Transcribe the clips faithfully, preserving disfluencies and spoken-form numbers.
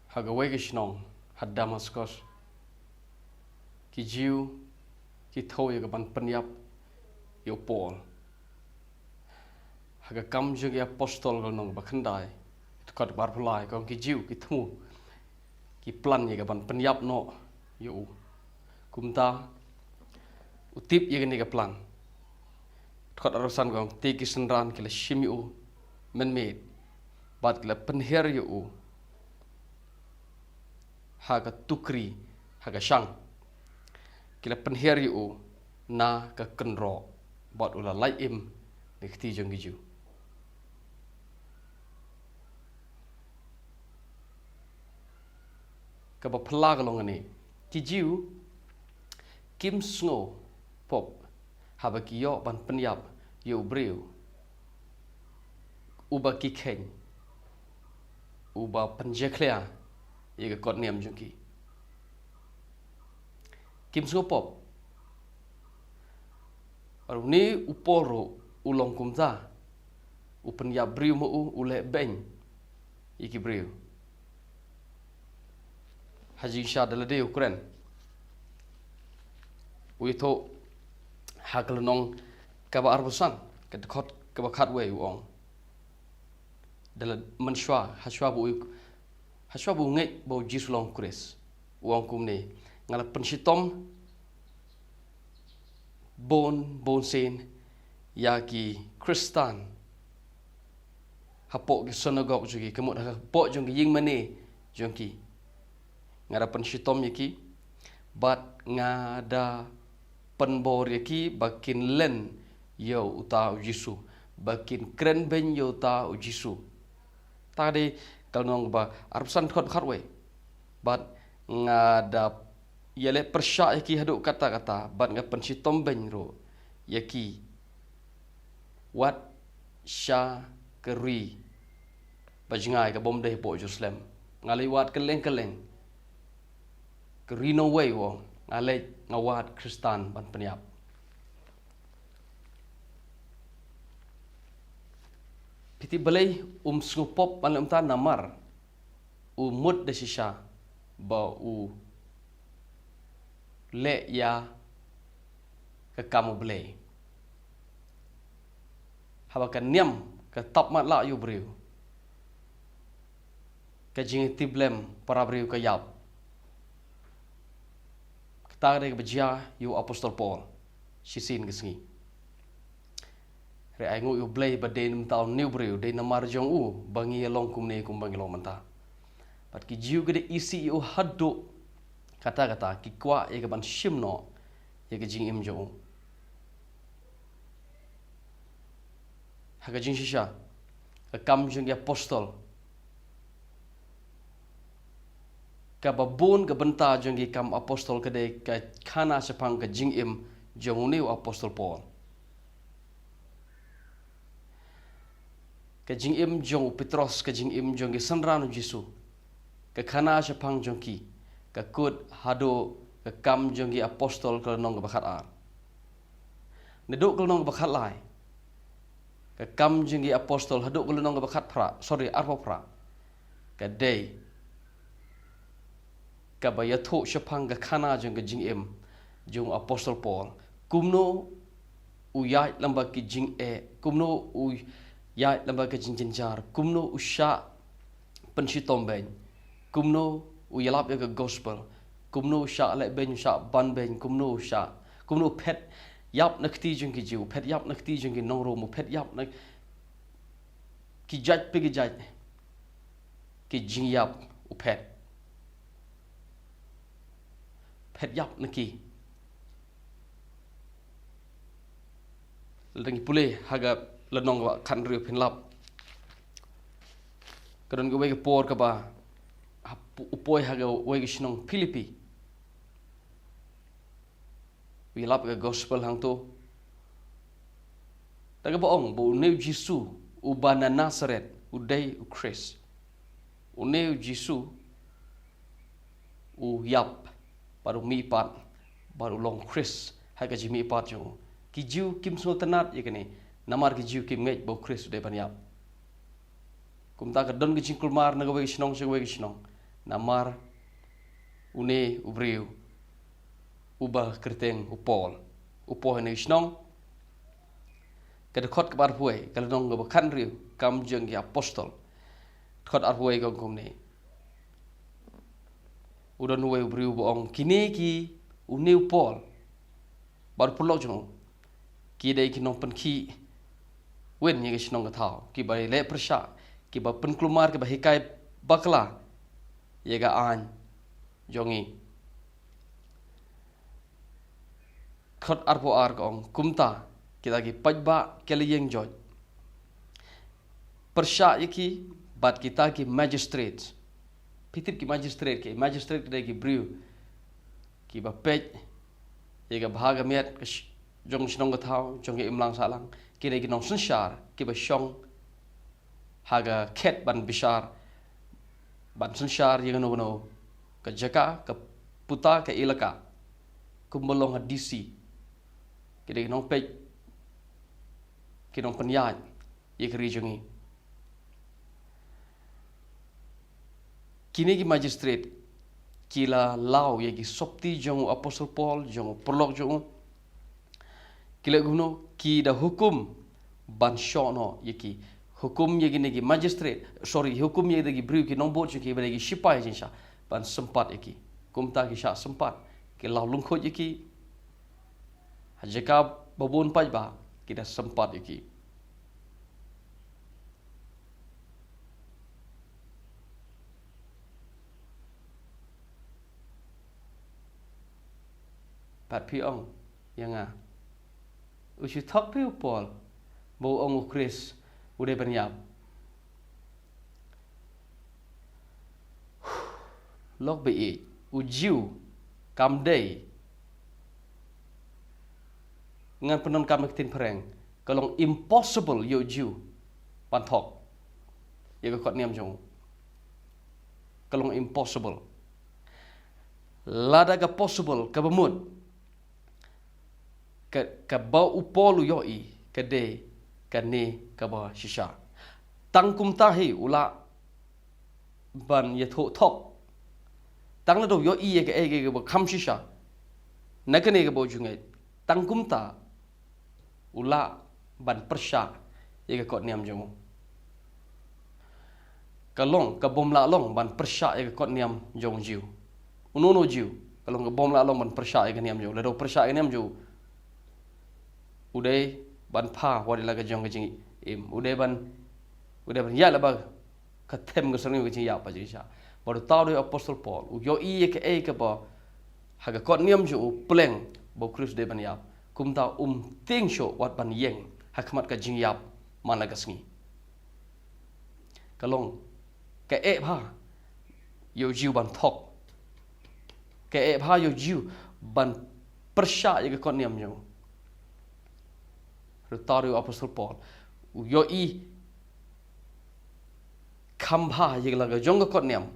Ha kawei ka shnong ha Damaskus, ki Jiw ki thew ïa ka ban pynïap ïa u Paul. Ha ka Kam jong ki Apostol ka lynnong ba khyndai, dkhot ba arphew lai, ka ong ki Jiw ki thmu, ki plan ïa ka ban pynïap noh ïa u. Kumta u tip ïa kane ka plan. Dkhot arphew san ka ong, te ki synran ki la shim ïa u mynmiet bad ki la pynhiar ïa u ha ka tukri, ha ka shang. Ki la pynhiar ïa u na ka kynroh bad u la lait im na ka kti jong ki Jiw. Kaba phylla ka long kane, ki Jiw kim sngew pop haba ki ïoh ban pynïap ïa u briew uba ki kheiñ, uba pynjakhlia ïa ka kot niam jong ki. Kim sngew pop. Bad une u Paul ruh u long kumta. U pynïap briew ma u, u leh beiñ ïa ki briew. Ha jingshisha da lade u kren, u ïathuh ha ka lynnong kaba arphew san, ka dkhot kaba khatwei, u ong, da la mynshuwa, ha shuwa ba u, ha shuwa ba u ngeit ba u Jisu u long u Khrist, u ong kumne: Nga la pynshitom bun bun sien ïa ki Khristan hapoh ki synagog jong ki, ka mut hapoh jong ki ïingmane jong ki. Nga da pynshitom ïa ki bad nga da pynbor ïa ki ba kin len ïa uta u Jisu, ba kin kren beiñ ïa uta u Jisu. Ta dei ka lynnong ba arphew san, dkhot khatwei. Bad nga da ïaleh pyrshah ïa ki haduh katta katta, bad nga pynshitom beiñ ruh ïa ki wat sha ka ri ba jngai, ka bym dei hapoh Jerusalem. Nga leit wad kylleng kylleng. Ka ri nongwei, u ong, nga leit, nga wad Khristan ban pynïap. Phi tip balei um sngew pop ban leh kumta? Namar u mut da shisha ba u leh ïa ka kam U Blei. Haba ka niam ka tap matlah ïa u briew, ka jingïatiplem para briew ka ïap. Kata ka dei kaba jia ïa u Apostol Paul shisien ka sngi. Hynrei ai nguh ïa U Blei ba dei na bynta une u briew, dei namar jong u ba ngi ïa long kumne kumba ngi long mynta. Bad ki Jiw ki da isih ïa u haduh katta katta, ki kwah ïa ka ban shim noh ïa ka jingim jong u. Ha ka jingshisha, ka Kam jong ki Apostol, kaba bun ka bynta jong ki Kam Apostol ka dei ka khana shaphang ka jingim jong une u Apostol Paul. Ka jingim jong u Petros, ka jingim jong ki synran u Jisu, ka khana shaphang jong ki, ka kut haduh ka Kam jong ki Apostol ka lynnong kaba khatar. Naduh ka lynnong kaba khatlai, ka Kam jong ki Apostol, haduh ka lynnong kaba khatphra, sorry, arphew phra, ka dei kaba ïathuh shaphang ka khana jong ka jingim jong u Apostol Paul. Kumno u ïaid lyngba ki jingeh, kumno u ïaid lyngba ki jingjynjar, kumno u shah pynshitom beiñ, kumno u ïalap ïa ka gospel, kumno u shah leh beiñ, u shah ban beiñ, kumno u shah, kumno u phet ïap na kti jong ki Jiw, u phet ïap na kti jong ki nongrum, u phet ïap na ki jait pa ki jait, ki jingïap u phet. Phet ïap na ki. Lada ngi pule ha ka lynnong kaba khathynriew, phin lap, ka don kawei ka por kaba ha pu-, u poi ha kawei ka shnong Philippi. U ïalap ka gospel hangto. Da kaba ong ba une u Jisu uba na Nasaret u dei u Khrist. Une u Jisu u ïap bad u mihpat bad u long Khrist ha ka jingmihpat jong u. Ki Jiw kim sngewtynnat ïa kane, namar ki Jiw kim ngeit ba u Khrist u dei ban ïap. Kumta ka don ka jingkulmar na kawei ka shnong sha kawei ka shnong, Namar une u briew uba kyrteng u Paul u poi ha ine i shnong. Ka dkhot kaba arphew wei, ka lynnong kaba khathynriew Kam Jong ki Apostol, dkhot arphew wei ka ong kumne: U don uwei u briew ba ong, kine ki, une u Paul bad u paralok jong u, ki dei ki nongpynkhih win ïa ka shnong ka thaw, kiba leh pyrshah, kiba pynkulmar, kiba hikai bakla ïa ka aiñ jong ngi. Dkhot arphew ar ka ong, kumta kita ki paidbah ki la ïeng joit pyrshah ïa ki bad kita ki magistrate. Phi tip ki magistrate, ki magistrate ki dei ki briew kiba peit ïa ka bha ka miat ka sh-, jong shnong ka thaw, jong ka imlang sahlang. Ki dei ki nongsynshar kiba shong ha ka khet ban bishar, ban synshar ïa kano kano ka jaka, ka puta, ka ilaka, kumba long ha D C. Ki dei ki nongpeit, ki nongpynïaid ïa ka ri jong ngi. Kine ki magistrate ki la law ïa ki sopti jong u Apostol Paul, jong u paralok jong u. Ki la kumno, ki da hukum ban shoh noh ïa ki. Hukum ïa kine ki magistrate, sorry, hukum ïa kine ki briew, ki nongbud jong ki, ba dei ki shipai jingshah, ban sympat ïa ki. Kumta ki shah sympat, ki law lyngkhuid ïa ki. Ha jaka ba bun paidbah ki da sympat ïa ki. Bad phi ong ïa nga, u shu thok phi u Paul ba u ong u Khrist u dei ban ïap? Lok ba ïeit, u Jiw kam dei, ngan pyndonkam ïa ka ktien phareng, ka long impossible ïa u Jiw ban thok ïa ka kot niam jong u. Ka long impossible. Lada ka possible, kaba mut, ka, kaba u Paul u ïohi ka dei kane kaba shisha. Tang kumta hi u lah ban ïathuh thok. Tang lada u ïohi ïa kaei kaei kaba kham shisha na kane kaba u ju ngeit, tang kumta u lah ban pyrshah ïa ka kot niam jong u. Ka long, ka bym lah long ban pyrshah ïa ka kot niam jong u Jiw. Uno uno u Jiw, ka long, ka bym lah long ban pyrshah ïa ka niam jong u. Lada u pyrshah ïa ka niam jong u, u dei ban pha wat ïa la ka jong ka jingim. U dei ban, u dei ban ïaid lyngba ka them ka syrngiew ka jingïap bad jingshah. Bad uta u dei u Apostol Paul, u ïohi ïa kaei kaba ha ka kot niam jong u pleng ba u Khrist u dei ban ïap. Kumta um tieng shuh wat ban ïeng ha khmat ka jingïap man la ka sngi. Ka long, ka eh bha ïa u Jiw ban thok. Ka eh bha ïa u Jiw ban pyrshah ïa ka kot niam jong u. Hynrei uta u dei u Apostol Paul, u ïohi kham bha ïa la ka jong ka kot niam,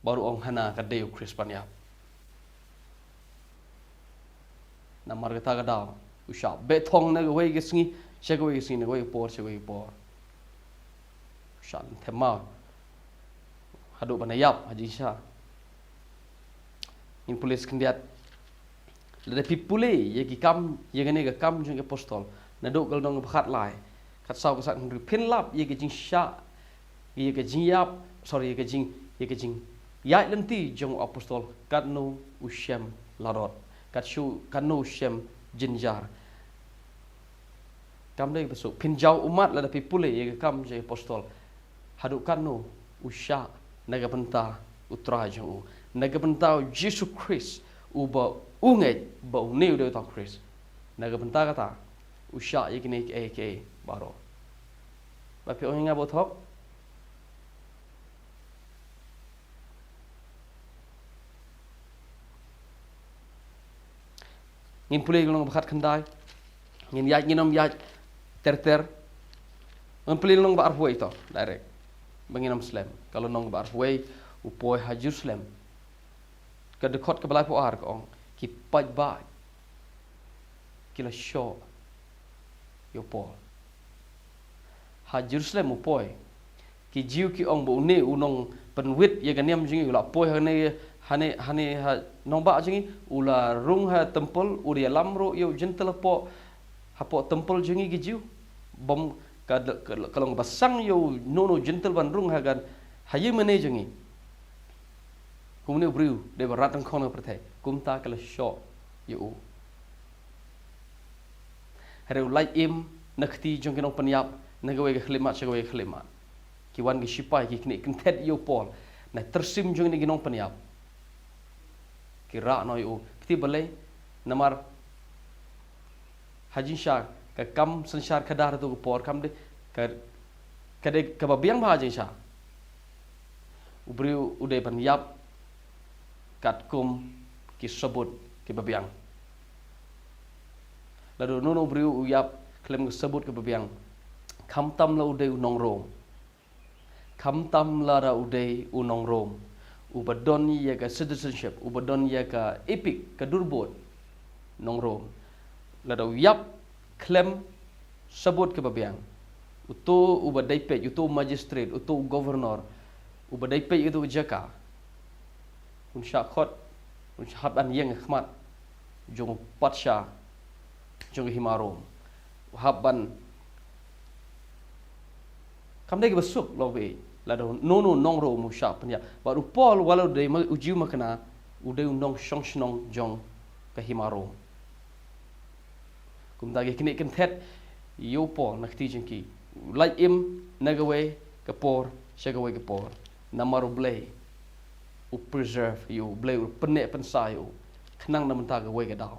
bad u ong hana ka dei u Khrist ban ïap. Namar kata ka daw u shah beh thong na kawei ka sngi sha kawei ka sngi, na kawei ka por sha kawei ka por. U shah lynthem maw haduh ban ïap ha jingshah. Ngin pule khyndiat. Lada phi pule ïa ki Kam, ïa kane ka Kam jong ki Apostol, naduh ka lynnong ba khatlai, khatsaw, khatsan, khathynriew, phin lap ïa ka jingshah, ïa ka jingïap, sorry, ïa ka jing, ïa ka jingïaid lynti jong u Apostol, katno u shem ladot, kat shu, katno u shem jynjar. Kam dei ba suk, phin jaw ummat lada phi pule ïa ka Kam jong ki Apostol. Haduh katno u shah na ka bynta u Trai jong u, na ka bynta u Jisu Khrist, uba u ngeit ba une u dei uta u Khrist. Na ka bynta kata u shah ïa kine kiei kiei baroh. Ba phi ong ïa nga ba u thok? Ngin pule lynnong ba khatkhyndai. Ngin ïaid, ngin ym ïaid ter ter. Ngin pule lynnong ba arphew wei to direct, ba ngin ym slem. Ka lynnong ba arphew wei, u poi ha Jerusalem. Ka dkhot kaba laiphew ar ka ong, ki paidbah ki la shoh ïa u Paul. Ha Jerusalem u poi, ki Jiw ki ong ba une u nong pynwit ïa ka niam jong ngi, u la poi hane, hane, hane ha nongbah jong ngi, u la rung ha temple, u da ïalam ruh ïa u Jentil hapoh, hapoh temple jong ngi ki Jiw. Bym ka, ka, ka long ba sangeh ïa u, no, no, Jentil ban rung ha kan, ha ïing mane jong ngi. Kumne u briew dei ba rat ryngkhong na pyrthei. Kumta ka la shoh ïa u. Hynrei u lait im na kti jong ki nongpynïap, na kawei ka khyllipmat sha kawei ka khyllipmat. Ki wan ki shipai ki knieh kynthet ïa u Paul na tyrsim jong kine ki nongpynïap. Ki rah noh ïa u. Phi tip balei? Namar ha jingshisha ka kam synshar khadar ha kato ka por kam dei ka, ka dei kaba biang bha ha jingshisha. U briew u dei ban ïap katkum ki sabut kiba biang. Lada uno uno u briew u ïap khlem ka sabut kaba biang, khamtam la u dei u nong Rom, khamtam lada u dei u nong Rom, uba don ïa ka citizenship, uba don ïa ka EPIC, ka durbud nong Rom, lada u ïap khlem sabut kaba biang, uto uba dei peit, uto u magistrate, uto u governor, uba dei peit ïa uto u jaka, un shah khot, un shah hap ban ïeng ha khmat jong u patsha jong ka hima Rom. U hap ban, kam dei kaba suk, long ba ïeit, lada uno uno u nong Rom u shah pynïap. Bad u Paul, wat la u dei ma-, u Jiw makna, u dei u nongshong shnong jong ka hima Rom. Kumta ki knieh kynthet ïa u Paul na kti jong ki. U lait im na kawei ka por sha kawei ka por. Namar U Blei u preserve ïa u, U Blei u pynneh pynsaw ïa u, khnang na mynta kawei ka daw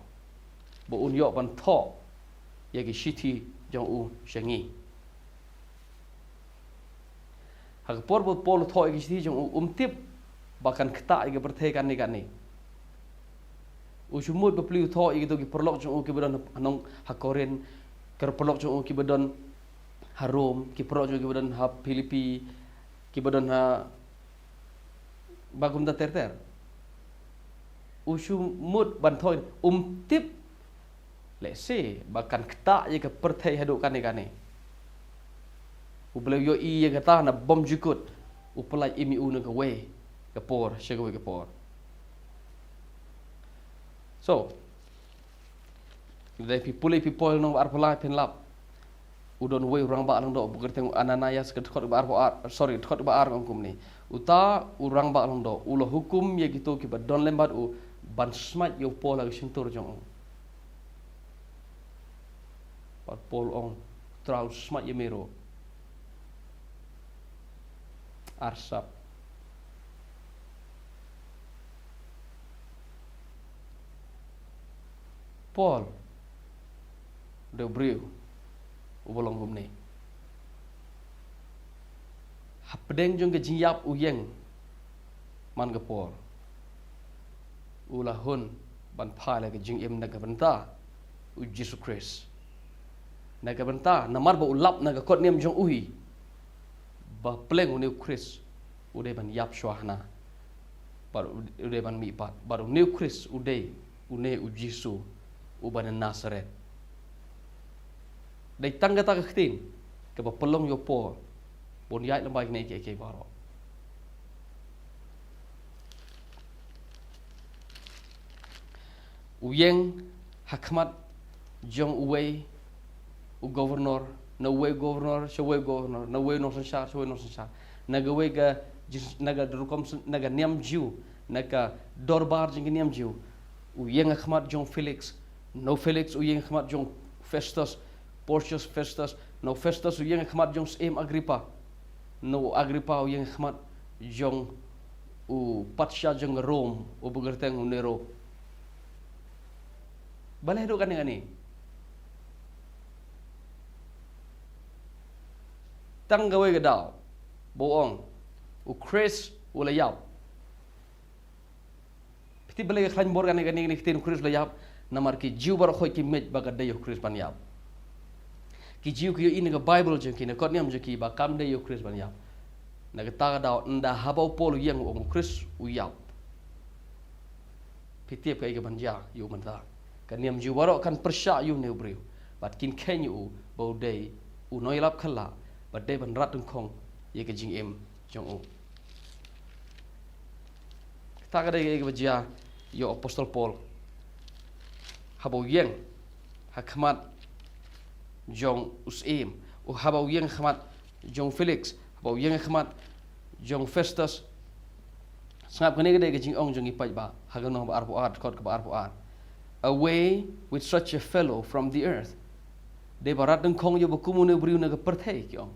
ba un ïoh ban thoh ïa ki shithi jong u sha ngi. Ha ka por ba u Paul u thoh ïa ki shithi jong u, um tip ba kan ktah ïa ka pyrthei kane kane. U shu mut bapli u thoh ïa kito ki paralok jong u kiba don ha nong ha Korinth, ki paralok jong u kiba don ha Rom, ki paralok jong u kiba don ha Philippi, kiba don ha, ba kumta ter ter. U shu mut ban thoh, um tip lehse ba kan ktah ïa ka pyrthei haduh kane kane. U Blei u ïohi ïa kata, na bymjukut u pyllait im ïa u na kawei ka por sha kawei ka por. So, lada phi pule, phi pule nong ba arphew lai phin lap, u don uwei u rangbah lyngdoh ba kyrteng u Ananias, ka dkhot ba arphew ar, sorry, dkhot ba ar, ka ong kumne. Uta u rangbah lyngdoh u la hukum ïa kito kiba don lem bad u ban smait ïa u Paul ha ka shyntur jong u. Bad Paul u ong, Trai un smait ïa me ruh. Arsap. Paul u dei u briew uba long kumne. Hapdeng jong ka jingïap u ïeng man ka por, u la hun ban phai la ka jingim na ka bynta u Jisu Khrist. Na ka bynta, namar ba u lap na ka kot niam jong u hi ba pleng une u Khrist u dei ban ïap shuwa hana, bad u dei ban mihpat, bad une u Khrist u dei une u Jisu uba na Nasaret. Dei tang kata ka ktien kaba pynlong ïa u Paul ban ïaid lem bad kine kiei kiei baroh. U ïeng ha khmat jong uwei u governor, na uwei u governor sha uwei u governor, na uwei u nongsynshar sha uwei u nongsynshar, na kawei ka jing-, na ka rukom syn-, na ka niam Jiw, na ka dorbar jong ka niam Jiw. U ïeng ha khmat jong Felix, na u Felix u ïeng ha khmat jong Festus, Porcius Festus, na u Festus u ïeng ha khmat jong Syiem Agrippa, na u Agrippa u ïeng ha khmat jong u patsha jong Rom uba kyrteng u Nero. Balei haduh kane kane? Tang kawei ka daw ba u ong, u Khrist u la ïap. Phi tip balei ka khlaiñ bor kane kane, kane ka ktien u Khrist u la ïap? Namar ki Jiw baroh khoit ki mut ba ka dei ïa u Khrist ban ïap. Ki Jiw ki ïohi na ka Baibl jong ki, na kot niam jong ki, ba kam dei ïa u Khrist ban ïap. Na kata ka daw, ynda haba u Paul u ïeng u ong u Khrist u ïap, phi tip kaei kaban jia ïa u mynta? Ka niam Jiw baroh kan pyrshah ïa une u briew bad kin kheiñ ïa u ba u dei u nongïalap khyllap ba dei ban rat dyngkhong ïa ka jingim jong u. Ta ka dei ka ba jia ïa u Apostol Paul. Haba u ïeng ha khmat jong u syiem, u haba u ïeng ha khmat jong Felix, haba u ïeng ha khmat jong Festus. Sngap, kane ka dei ka jingong jong ngi paidbah ha ka lynnong ba arphew ar, dkhot ka ba arphew ar. Away with such a fellow from the earth. Dei ba rat dyngkhong ïa uba kum une u briew na ka pyrthei, ki ong.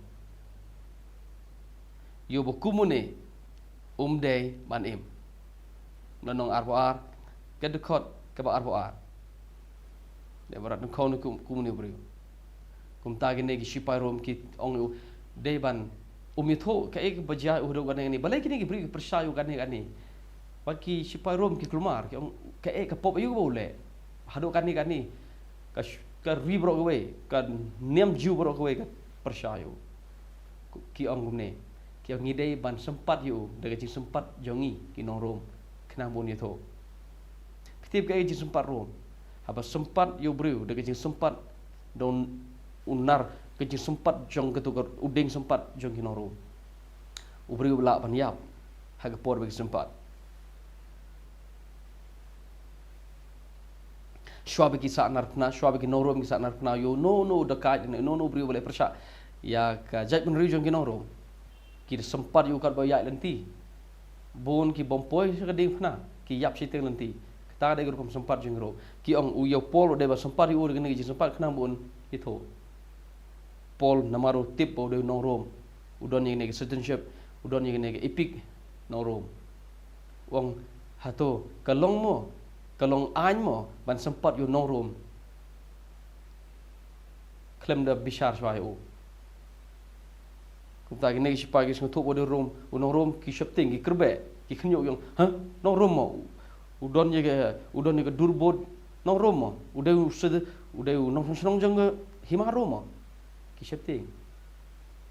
Ïa uba kum une um dei ban im. Lynnong arphew ar, ka dkhot ka ba arphew ar. Dei ba rat dyngkhong ne kum, kum une u briew. Kumta kine ki shipai Rom ki ong ïa u dei ban um ïathuh kaei kaba jia ïa u haduh katne katne. Balei kine ki briew ki pyrshah ïa u katne katne? Ba ki shipai Rom ki kulmar, ki ong kaei ka pop aïu kaba u leh haduh katne katne. Ka sh-, ka ri baroh kawei, ka niam Jiw baroh kawei ka pyrshah ïa u. Ki ong kumne, ki ong ngi dei ban sympat ïa u da ka jingsympat jong ngi ki nong Rom, khnang ba un ïathuh. Phi tip kaei ka jingsympat Rom? Haba sympat ïa u briew da ka jingsympat, da u nar, ka jingsympat jong katu ka, u dieng sympat jong ki nong Rom. U briew u lah ban ïap ha ka por ba ki sympat. Shuwa ba ki sah narphna, shuwa ba ki nong Rom ki sah narphna ïa uno uno u dakaid, uno uno u briew ba leh pyrshah ïa ka jaitbynriew jong ki nong Rom, ki da sympat ïa u katba ïaid lynti. Bun ki bym poi sha ka diengphna, ki ïap shiteng lynti. Kata ka dei ka rukom sympat jong ki Rom. Ki ong u ïa u Paul u dei ban sympat ïa u da kane ka jingsympat khnang ba un ïathuh. Paul namar u tip ba u dei u nong Rom, u don ïa kane ka citizenship, u don ïa kane ka epik nong Rom. U ong hato ka long mo, ka long aiñ mo ban sympat ïa u nong Rom khlem da bishar shuwa ïa u? Kumta kine ki shipai ki sngewthuh ba u dei Rom, u nong Rom, ki sheptieng, ki kyrbeh, ki khynñiuh, ki ong, ha? Nong Rom mo? U don ïa ka, u don ïa ka dur bud nong Rom mo? U dei u sede, u dei u nongshong shnong jong ka hima Rom mo? Ki sheptieng.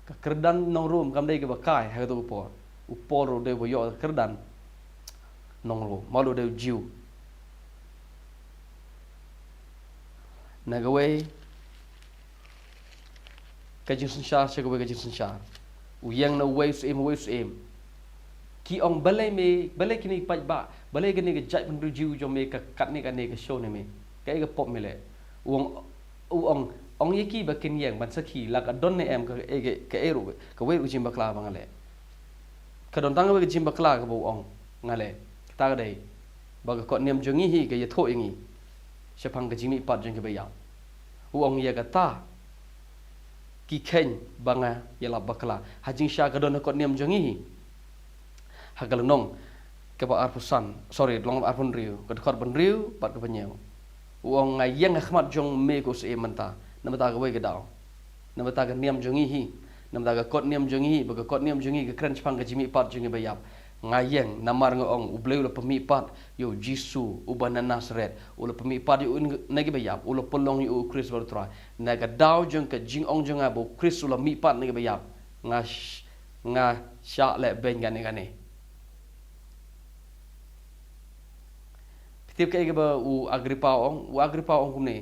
Ka kyrdan nong Rom kam dei kaba kai ha kato ka por. U Paul ruh u dei uba ïoh ka kyrdan nong Rom, namar u dei u Jiw. Na kawei ka jingsynshar sha kawei ka jingsynshar, u ïeng na uwei u syiem, uwei u syiem. Ki ong balei me, balei kine ki paidbah, balei kane ka jaitbynriew Jiw jong me ka katne katne, ka shoh ne me, kaei ka pop me leh? U ong, u ong, ong ïa ki ba kin ïeng ban sakhi la ka don ne em kaei, kaei, kaei ruh, kawei ruh ka jingbakla ba nga leh. Ka don tang kawei ka jingbakla kaba u ong nga leh. Kata ka dei ba ka kot niam jong ngi hi ka ïathuh ïa ngi shaphang ka jingmihpat jong ki baïap. U ong ïa kata ki kheiñ ba nga ïalap bakla. Ha jingshisha ka don ha kot niam jong ngi hi, ha ka lynnong kaba arphew san, sorry, lynnong arphew hynriew, ka dkhot ba hynriew bad kaba hynñiew. U ong nga ïeng ha khmat jong me ko syiem mynta namar kawei ka daw. Namar ka niam jong ngi hi, namar ka kot niam jong ngi hi, ba ka kot niam jong ngi ka kren shaphang ka jingmihpat jong ki baïap. Nga ïeng namar nga ong U Blei u la pynmihpat ïa u Jisu uba na Nasaret, u la pynmihpat ïa u na ki baïap, u la pynlong ïa u Khrist ba u Trai. Na ka daw jong ka jingong jong nga ba u Khrist u la mihpat na ki baïap, nga sh-, nga shah leh beiñ kane kane. Phi tip kaei kaba u Agrippa u ong? U Agrippa u ong kumne,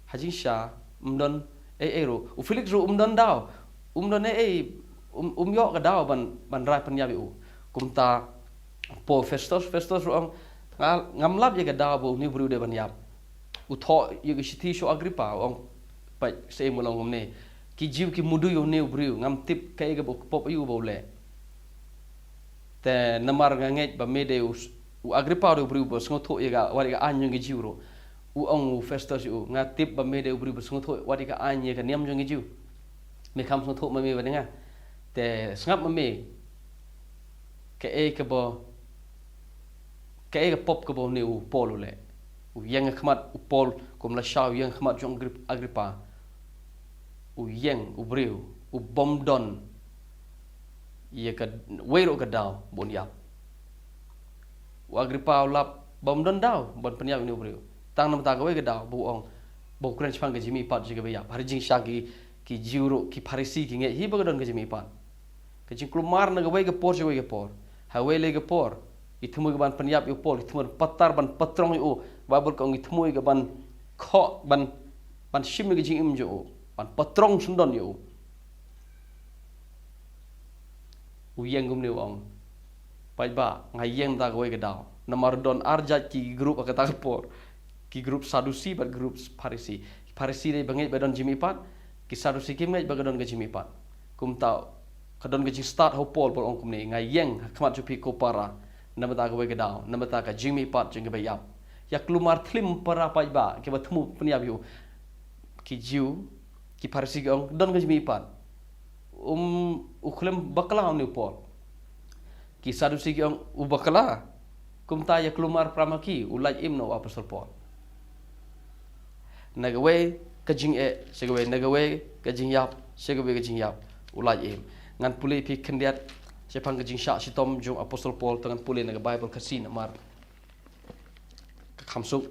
ha jingshisha um don ei ei ruh. U Felix ruh um don daw, um don ei ei, um, um ïoh ka daw ban, ban rai pynïap ïa u. Kumta u Festus, Festus ruh u ong, nga, ngam lap ïa ka daw ba une u briew u dei ban ïap. U thoh ïa ka shithi sha u Agrippa, u ong, peit, syiem, u ong kumne, ki Jiw ki mudui ïa une u briew, ngam tip kaei kaba u pop ïa u ba u leh. Te namar nga ngeit ba me dei u, u Agrippa u dei u briew ba sngewthuh ïa ka, wat ïa ka aiñ jong ki Jiw ruh. U ong u Festus ïa u, nga tip ba me dei u briew ba sngewthuh wat ïa ka aiñ, ïa ka niam jong ki Jiw. Me kham sngewthuh ma me bad nga. Te sngap ma me kaei kaba, kaei ka pop kaba une u Paul u leh. U ïeng ha khmat, u Paul kum lashai u ïeng ha khmat jong Agrip-, Agrippa. U ïeng u briew u bym don ïa kawei ruh ka daw ba un ïap. U Agrippa u lap ba um don daw ban pynïap ïa une u briew. Tang namar kawei ka daw ba u ong, ba u kren shaphang ka jingmihpat jong ki baïap. Ha jingshisha ki, ki Jiw ruh, ki Pharisi ki ngeit hi ba ka don ka jingmihpat. Ka jingkulmar na kawei ka por sha kawei ka por. Ha kawei ka por ki thmu ïa ka ban pynïap ïa u Paul, ki thmu ban patar, ban patrong ïa u. Baibl ka ong ki thmu ïa ka ban khoh, ban, ban shim ïa ka jingim jong u, ban patrong syndon ïa u. U ïeng kumne u ong, Paidbah, nga ïeng da kawei ka daw. Namar don ar jait ki group ha kata ka por. Ki group Sadusi bad group Pharisi. Pharisi dei ba ngeit ba don jingmihpat, ki Sadusi kim ngeit ba ka don ka jingmihpat. Kumta ka don ka jingstad ha u Paul, Paul ong kumne, nga ïeng ha khmat jong phi ko para, namar ta kawei ka daw, namar ta ka jingmihpat jong kiba ïap. Ïa kulmar thlim para paidbah kiba thmu pynïap ïa u. Ki Jiw, ki Pharisi ki ong, don ka jingmihpat. Um, u khlem bakla une u Paul. Ki Sadusi ki ong, u bakla. Kumta ïa kulmar para ma ki, u lait im na u apostol Paul. Na kawei ka jingeh sha kawei, na kawei ka jingïap sha kawei ka jingïap, u lait im. Ngan pule phi khyndiat shaphang ka jingshah shitom jong apostol Paul, to ngan pule na ka Baibl Khasi namar ka kham suk.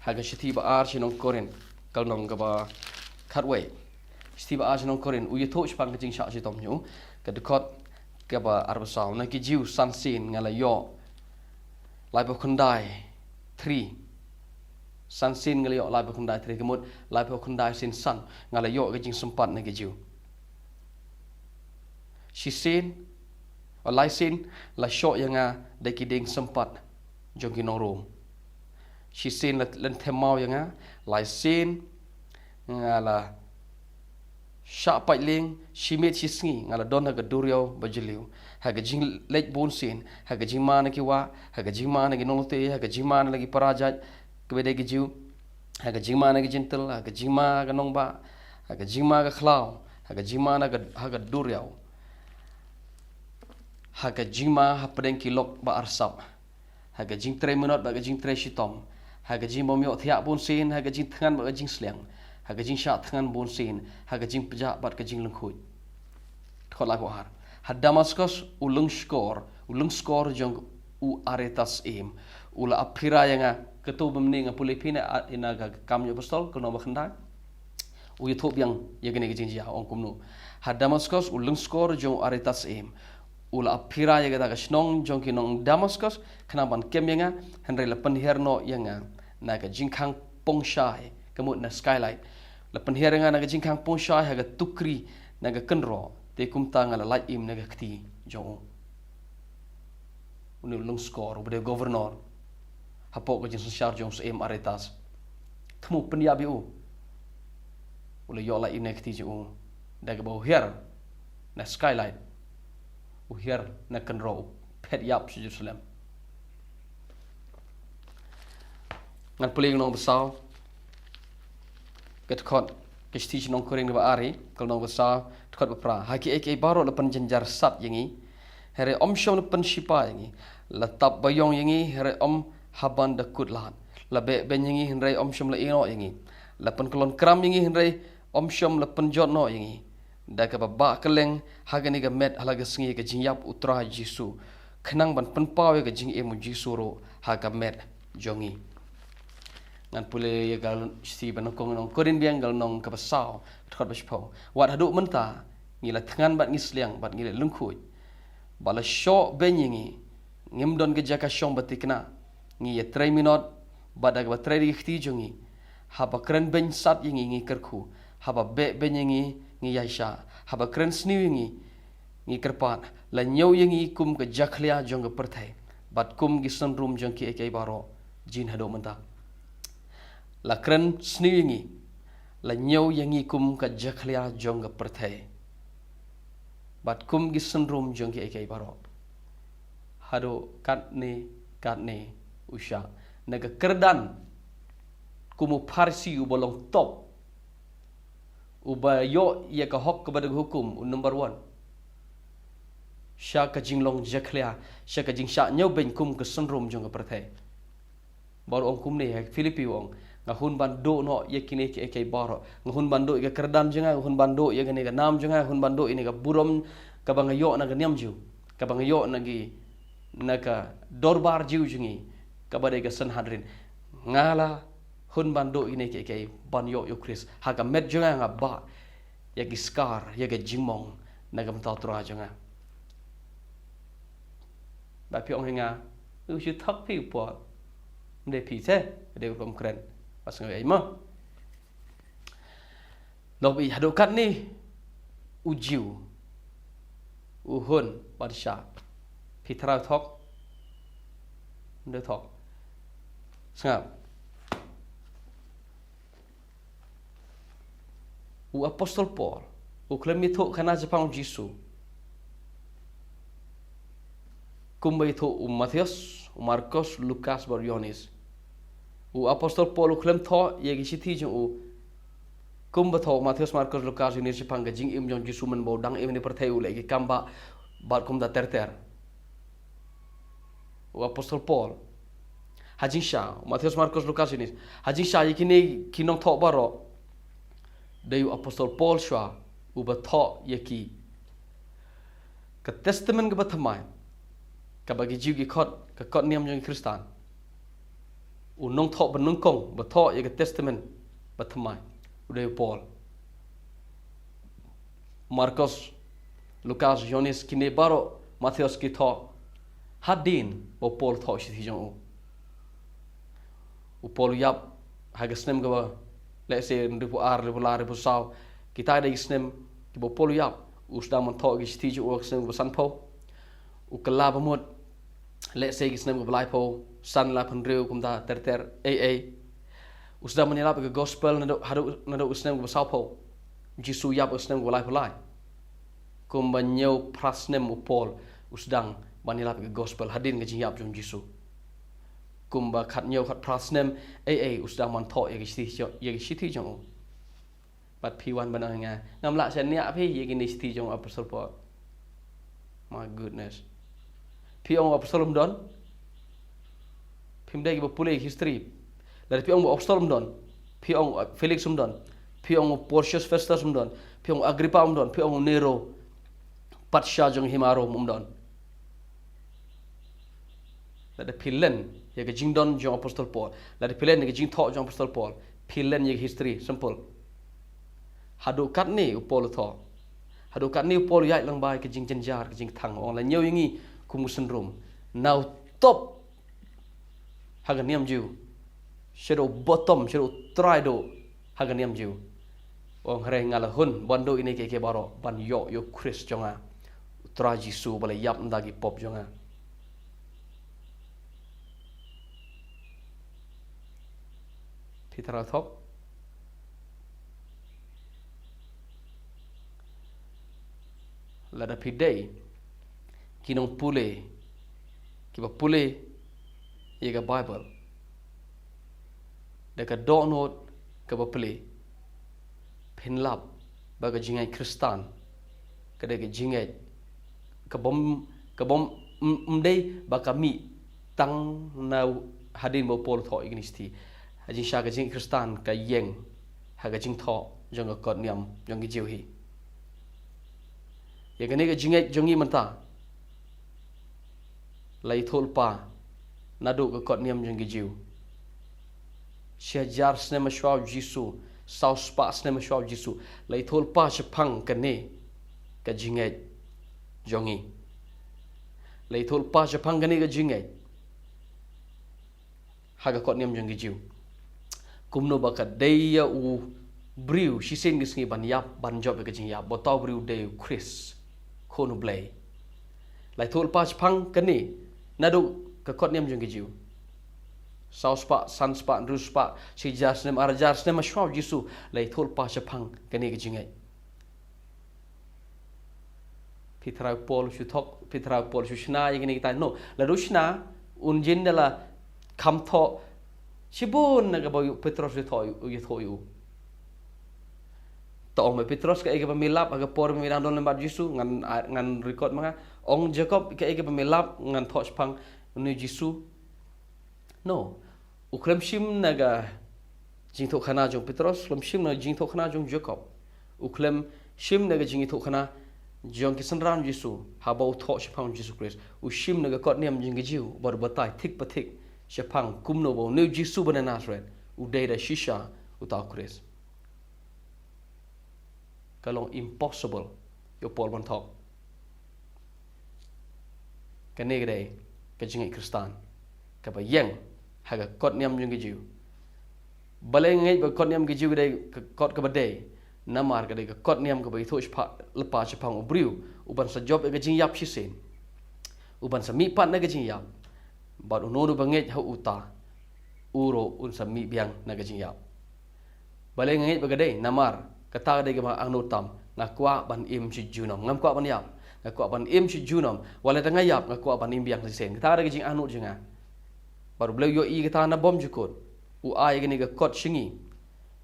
Ha ka shithi ba ar sha ki nong Korinth, ka lynnong kaba khatwei. Shithi ba ar sha ki nong Korinth, u ïathuh shaphang ka jingshah shitom jong u, ka dkhot kaba arphew saw. Na ki Jiw san sien nga la ïoh laiphew khyndai thri. San sien nga la ïoh laiphew khyndai thri, ka mut laiphew khyndai sien san nga la ïoh ka jingsympat na ki Jiw. Shisien, o, lai sien la shoh ïa nga da ki dieng sympat jong ki nong Rom. Shisien la lynthem maw ïa nga, lai sien nga la shah paidlieng, shi miet shi sngi nga la don ha ka duriaw ba jylliew, ha ka jingleit bunsien, ha ka jingma na ki wah, ha ka jingma na ki nongtei, ha ka jingma na ki para jait kiba dei ki Jiw, ha ka jingma na ki Jentil, ha ka jingma ka nongbah, ha ka jingma ka khlaw, ha ka jingma na ka, ha ka duriaw, ha ka jingma hapdeng ki lok ba arsap, ha ka jingtrei minot bad ka jingtrei shitom, ha ka jingbym ïoh thiah bunsien, ha ka jingthngan bad ka jingsliang, ha ka jingshah thngan bunsien, ha ka jingpjah bad ka jinglyngkhuid. Dkhot laiphew ar. Ha Damaskos u lyngskor, u lyngskor jong u Aretas im, u la ap phira ïa nga. Kato ba mynne nga pule phi na, a, na ka Kam jong ki Apostol, ka lynnong ba khyndai. U ïathuh biang ïa kane ka jingjia, ong kumno. Ha Damaskos u lyngskor jong u Aretas im, u la ap phira ïa kata ka shnong jong ki nong Damaskos khnang ban kem ïa nga, hynrei la pynhiar noh ïa nga na ka jingkhang pungshai, ka mut na skylight. La pynhiar ïa nga na ka jingkhang pungshai ha ka tukri na ka kynroh, te kumta nga la lait im na ka kti jong u. Une u lyngskor, uba dei governor hapoh ka jingsynshar jong u syiem Aretas, thmu pynïap ïa u. U la ïoh lait im na ka kti jong u da kaba u hiar na skylight, u hiar na kynroh, u phet ïap sha Jerusalem. Ngan pule ka lynnong ba saw, ka dkhot, ka shithi sha ki nong Korinth kaba ar, ka lynnong ba saw, dkhot ba phra. Ha kiei kiei baroh la pynjynjar sat ïa ngi, hynrei ym shym la pynshipa ïa ngi. La tap baïong ïa ngi, hynrei ym haban da kut lad. La beh beiñ ïa ngi, hynrei ym shym la ïehnoh ïa ngi. La pynkyllon kram ïa ngi, hynrei ym shym la pynjot noh ïa ngi. Da kaba bah kylleng ha kane ka met ha la ka sngi ka jingïap u Trai Jisu, khnang ban pynpaw ïa ka jingim u Jisu ruh ha ka met jong ngi. Ngan pule ïa ka shithi ba nyngkong nong Korinth biang, ka lynnong kaba saw, dkhot ba shiphew. Wat haduh mynta ngi la thngan bad ngi sliang bad ngi la lyngkhuid, ba la shoh beiñ ïa ngi, ngim don ka jaka shong ba thikna. Ngi ïatrei minot bad da kaba trei da ki kti jong ngi. Haba kren beiñ sat ïa ngi, ngi kyrkhu. Haba beh beiñ ïa ngi, ngi ïaishah. Haba kren sniew ïa ngi, ngi kyrpad. La ñiew ïa ngi kum ka jakhlia jong ka pyrthei, bad kum ki synrum jong kiei kiei baroh, jin haduh mynta. La kren sniew ïa ngi, la ñiew ïa ngi kum ka jakhlia jong ka pyrthei, bad kum ki synrum jong kiei kiei baroh. Haduh katne katne u shah na ka kyrdan kum u Pharisi uba long top, uba ïoh ïa ka hok kaba da ka hukum, u number one, sha ka jinglong jakhlia, sha ka jingshah ñiew beiñ kum ka synrum jong ka pyrthei. Bad u ong kumne ha Philippi, u ong, nga hun ban duh noh ïa kine kiei kiei baroh. Nga hun ban duh ïa ka kyrdan jong nga, nga hun ban duh ïa kane ka nam jong nga, nga hun ban duh ïa kane ka burom kaba nga ïoh na ka niam Jiw, kaba nga ïoh na ki, na ka dorbar Jiw jong ngi, kaba dei ka Sanhedrin. Nga la hun ban duh ïa kine kiei kiei ban ïoh ïa u Khrist. Ha ka met jong nga, nga bah ïa ki skar, ïa ka jingmong na ka bynta u Trai jong nga. Ba phi ong ha nga, u shu thok phi u Paul. Ym dei phi te, dei u rukom kren. Ba sngewbha ei mo. Nop i haduh katne u Jiw u hun ban shah. Phi thrang thok? Ym dei thok. Sngap. U apostol Paul u khlem ïathuh khana shaphang u Jisu kumba ïathuh u Mathaios, u Markos, Lukas bad u Ïohannis. U apostol Paul u khlem thoh ïa ki shithi jong u kumba thoh u Mathaios, Markos, Lukas, Ïohannis shaphang ka jingim jong u Jisu mynba u dang im ha pyrthei, u leh ki kam ba bad kumta ter ter. U apostol Paul ha jingshisha, u Mathaios, Markos, Lukas, Ïohannis, ha jingshisha ïa kine ki nongthoh baroh, dei u apostol Paul shuwa uba thoh ïa ki. Ka Testament kaba thymmai, kaba ki Jiw ki khot ka kot niam jong ki Khristan, u nongthoh ba nyngkong ba thoh ïa ka Testament ba thymmai u dei u Paul. Markos, Lukas, Ïohannis, kine baroh, Mathaios, ki thoh hadien ba u Paul thoh shithi jong u. U Paul u ïap ha ka snem kaba, let's say, hynriewphew ar, hynriewphew lai, hynriewphew saw. Kita dei ki snem kiba u Paul u ïap. U sdang ban thoh ki shithi jong u ha ka snem kaba sanphew. U kylla ba mut, let's say, ki snem kaba laiphew san, laiphew hynriew, kumta ter ter, ei ei. U sdang ban ïalap ïa ka gospel naduh, haduh, naduh ka snem kaba sawphew. U Jisu u ïap ha ka snem kaba laiphew lai. Kumba hynñiew phra snem u Paul u sdang ban ïalap ïa ka gospel hadien ka jingïap jong u Jisu. Kumba khathynñiew, khatphra snem, ei ei, u sdang ban thoh ïa ki shithi, ïa ki shithi jong u. Bad phi wan ban ong ïa nga, ngam lah shaniah phi ïa kine ki shithi jong u apostol Paul. My goodness. Phi ong u apostol um don? Phim dei kiba pule history. Lada phi ong u apostol um don, phi ong, uh, Felix um don, phi ong u Porcius Festus um don, phi ong u Agrippa um don, phi ong u Nero, patsha jong hima Rom um don. Lada phi len ïa ka jingdon jong u apostol Paul, lada phi len ïa ka jingthoh jong u apostol Paul, phi len ïa ka history, simple. Haduh katne u Paul u thoh. Haduh katne u Paul u ïaid lang bad ka jingjynjar, ka jingthang, u ong la ñiew ïa ngi kum u synrum. Na u top ha ka niam Jiw, shaduh bottom, shaduh trai duh ha ka niam Jiw. U ong hynrei nga la hun ban duh ïa kine kiei kiei baroh ban ïoh ïa u Khrist jong nga, u Trai Jisu ba la ïap na ka bynta ki pop jong nga. Phi thrang thok? Lada phi dei ki nongpule kiba pule ïa ka Baibl da ka dohnud kaba plie, phin lap ba ka jingngeit Khristan ka dei ka jingngeit ka bym, ka bym, ym, ym dei ba ka mih tang na hadien ba u Paul u thoh ïa kine ki shithi. Ha jingshisha ka jingngeit Khristan ka ïeng ha ka jingthoh jong ka kot niam jong ki Jiw hi. Ïa kane ka jingngeit jong ngi mynta la ïathuh lypa naduh ka kot niam jong ki Jiw. Shi hajar snem shuwa u Jisu, saw spah snem shuwa u Jisu, la ïathuh lypa shaphang kane ka jingngeit jong ngi. La ïathuh lypa shaphang kane ka jingngeit ha ka kot niam jong ki Jiw. Kumno ba ka dei ïa u briew shisien ki sngi ban ïap, ban jop ïa ka jingïap, ba uta u briew dei u Khrist, Khun u Blei. La ïathuh lypa shaphang kane naduh ka kot niam jong ki Jiw. Saw spah, san spah, hynriew spah, shi hajar snem, ar hajar snem shuwa u Jisu, la ïathuh lypa shaphang kane ka jingngeit. Phi thrang u Paul u shu thok, phi thrang u Paul u shu shna ïa kine kitai. No, lada u shna, un jin da la kham thoh shibun na kaba u Petros u thoh, u ïathuh ïa u. To ong me Petros, kaei kaba me lap ha ka por me dang don lem bad u Jisu, ngan, ngan record ma nga. Ong Jakob, kaei kaba me lap ngan thoh shaphang une u Jisu. No. U khlem shim na ka jingïathuhkhana jong u Petros, khlem shim na ka jingïathuhkhana jong u Jakob. U khlem shim na ka jingïathuhkhana jong ki synran u Jisu haba u thoh shaphang u Jisu Khrist. U shim na ka kot niam jong ki Jiw, bad u batai thik pa thik shaphang kumno ba une u Jisu ba na Nasareth u dei da shisha uta u Khrist. Ka long impossible ïa u Paul ban thoh. Kane ka dei ka jingngeit Khristan kaba ïeng ha ka kot niam jong ki Jiw. Balei nga ngeit ba ka kot niam ki Jiw ka dei ka kot kaba dei? Namar ka dei ka kot niam kaba ïathuh shapa-, lypa shaphang u briew uban sa jop ïa ka jingïap shisien. U ban sa mihpat na ka jingïap. Bad uno uno ba ngeit ha uta, u ruh un sa mih biang na ka jingïap. Balei nga ngeit ba ka dei? Namar kata ka dei kaba nga angnud tam. Nga kwah ban im shi junom, ngam kwah ban ïap. Nga kwah ban im shi junom. Wat la tang nga ïap, nga kwah ban im biang shisien. Kata ka dei ka jingangnud jong nga. Bad U Blei u ïohi kata na bym jukut. U ai kane ka kot sha ngi.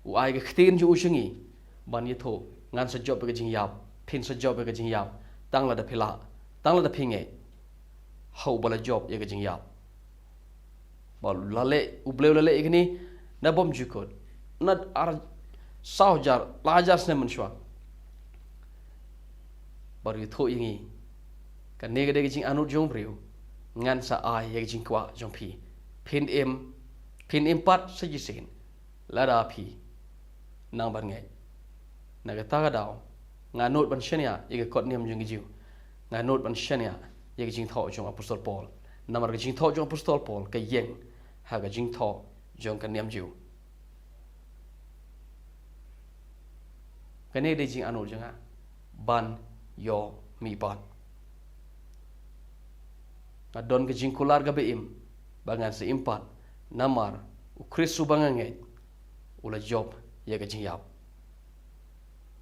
U ai ka ktien jong u sha ngi ban ïathuh, ngan sa jop ïa ka jingïap, phin sa jop ïa ka jingïap. Tang lada phi lah, tang lada phi ngeit, ha uba la jop ïa ka jingïap. Bad la leh, U Blei u la leh ïa kane na bym jukut, na ar, saw hajar, lai hajar snem mynshuwa. Bad u ïathuh ïa ngi, kane ka dei ka jingangnud jong u briew. Ngan sa ai ïa ka jingkwah jong phi. Phin im, phin im pat sa shisien lada phi nang ban ngeit. Na kata ka daw, nga nud ban shaniah ïa ka kot niam jong ki Jiw. Nga nud ban shaniah ïa ka jingthoh jong u Apostol Paul. Namar ka jingthoh jong u Apostol Paul ka ïeng ha ka jingthoh jong ka niam Jiw. Kane dei jingangnud jong nga, ban ïoh mihpat. Nga don ka jingkular kaba im ba ngan sa im pat, namar u Khrist uba nga ngeit u la jop ïa ka jingïap.